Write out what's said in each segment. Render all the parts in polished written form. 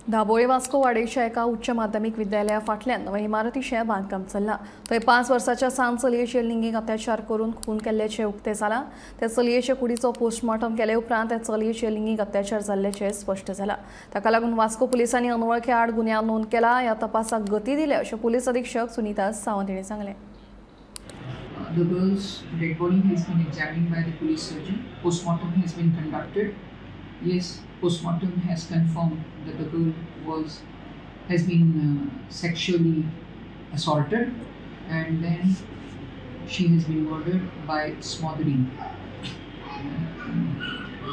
दाबोळे वास्को वाडेच्या एका उच्च माध्यमिक विद्यालया फाटल्यान नवे इमारतीचें बांदकाम चल्लां. थंय 5 वर्साच्या सान चलयेचेर लिंगीक अत्याचार करून खून केल्ल्याचें उक्तें जालां. त्या चलयेचे कुडीचो पोस्टमॉर्टम केले उपरांत त्या चलयेचेर लिंगीक अत्याचार जाल्ल्याचें स्पश्ट जालां. ताका लागून वास्को पुलिसांनी अनवळखे आड गुन्यांव नोंद केला. ह्या तपासाक गती दिल्या अशें पुलीस अधीक्षक सुनीता सावंत हांणी सांगलें. The girl's dead body has been examined by the police surgeon. Postmortem has been conducted. Yes, postmortem has confirmed that the girl has been sexually assaulted, and then she has been murdered by smothering.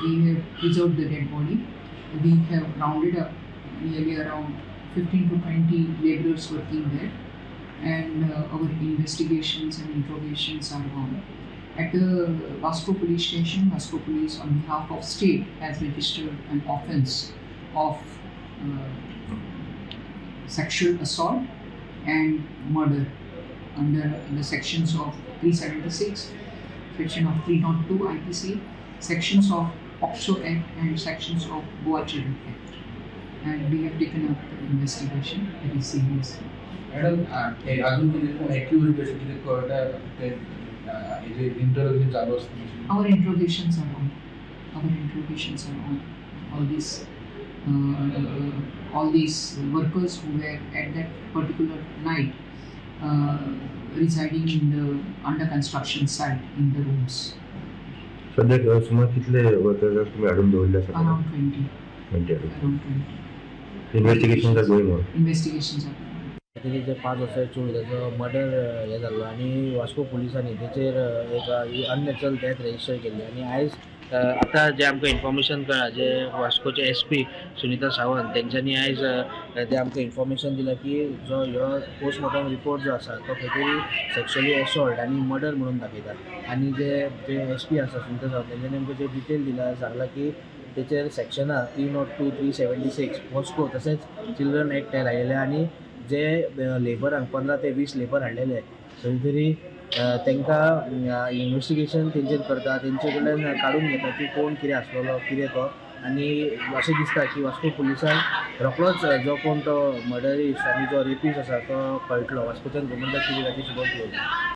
We have preserved the dead body. We have rounded up nearly around 15 to 20 laborers working there, and our investigations and interrogations are on. At the Vasco police station, Vasco police on behalf of state has registered an offence of sexual assault and murder under the sections of 376, section of 302 IPC, sections of POCSO Act and sections of Goa Children Act. And we have taken up the investigation very seriously. Madam, अजून कितें कोण accused अशें कितें कळटा ते interrogation चालू आसता? Our interrogations are on. Our interrogations are on. All these workers who were at that particular night residing in the under construction site in the rooms. सध्या सुमार कितले वर्कर्स तुम्ही हाडून दवरले आसा? Around 20. 20. Around 20. Investigations are going on. Investigations are going on. तेजी जे 5 वर्सां चोड ताचो मर्डर हें जाल्लो आनी वास्को पुलिसांनी तेचेर एक अननॅचरल डेथ रजिस्टर केल्ली. आनी आयज आतां जें आमकां इन्फॉर्मेशन कळ्ळां, जे वास्कोचे SP Sunita Sawant तेंच्यांनी आयज तें आमकां इन्फॉर्मेशन दिलां की जो ह्यो पोस्टमॉर्टम रिपोर्ट जो आसा तो खंय तरी सेक्शुअली असॉल्ट आनी मर्डर म्हणून दाखयता. आनी जे जे SP आसा सुनीता सावंत तेंच्यांनी आमकां जे डिटेल दिला, सांगलां की तेचेर सेक्शनां 302, 376 पॉस्को तशेंच चिल्ड्रन एक्ट हे लायिल्ले आनी जे लेबरांक 15 ते 20 लेबर हाडलेले थंय तरी तांकां इन्वेस्टिगेशन तेंचेर करता, तेंचे कडल्यान काडून घेता की कोण कितें आसलेलो कितें तो. आनी अशें दिसता की वास्को पुलिसांक रोखडोच जो कोण तो मर्डरिस्ट आनी जो रेपिस्ट आसा तो कळटलो. वास्कोच्यान गोमंतक कितें जाती शुभम.